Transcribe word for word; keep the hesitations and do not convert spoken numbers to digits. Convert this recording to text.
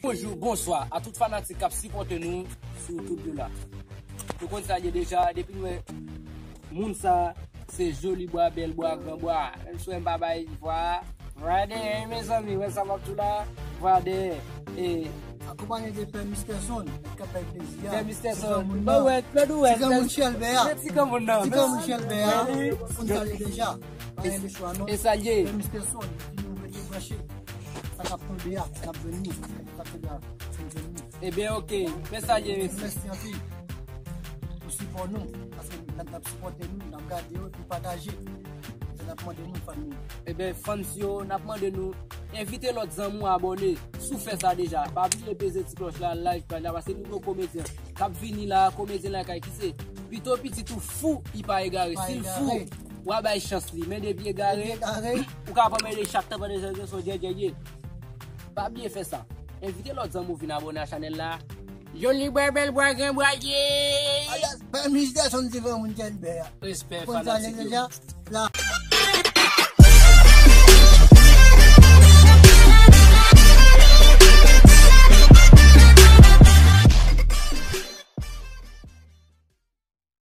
Bonjou, bonswa a tout fanatik k ap sipòte nou sou tout de la. Nou konn sa ye deja, depi nou wè moun sa, se Joli Bwa, Bèl Bwa, Gran Bwa. Menm si w wè m pa bay vwa, vwa dèyè, mezanmi, wè sa m ap di w la, vwa dèyè. E Akonpanye de Pè Mister Son, k ap bay plezi a. Pè Mister Ti Son, granmoun mwen nan. Wè, Claude Wè, Ti granmoun Chèlbè a. Ti granmoun nan. Ti granmoun Chèlbè a. Mèsi. Fò n salye deja. Pa gen lechwa non. E salye. Pè Mister Son, epi nou rete branche. Sa k ap tonbe a, n ap jwenn li. Sa k tonbe a, n ap jwenn li. Ebyen, oke. Mè salye, mèsi. Mèsi anpil pou sipò nou. Paske n ap, n ap sipòte nou, n ap gade yo, epi pataje. Se n ap mande nou, fan nou. Ebyen, fans yo, n ap mande nou, envite lòt zanmi w abòne. Si w fè sa deja, pa bliye peze ti klòch la, like paj la, paske nou gen yon komedyen k ap vini la, komedyen lakay ki se pito pitit ou fou, li pa egare. Pa Si l egare. Fou, w a bay chans li. Men depi egare, Egare. Ou ka pran men de chak tan pandan jan se yon djèdjè ye. Pa bliye fè sa. Envite lòt zanmi w vin abòne a chanèl la. Joli Bwa, Bèl Bwa, Gran Bwa, ye! Alyas, Pè Mister Son, Ti granmoun Chèlbè a. Respè Fò n salye fanatik yo. Deja. La.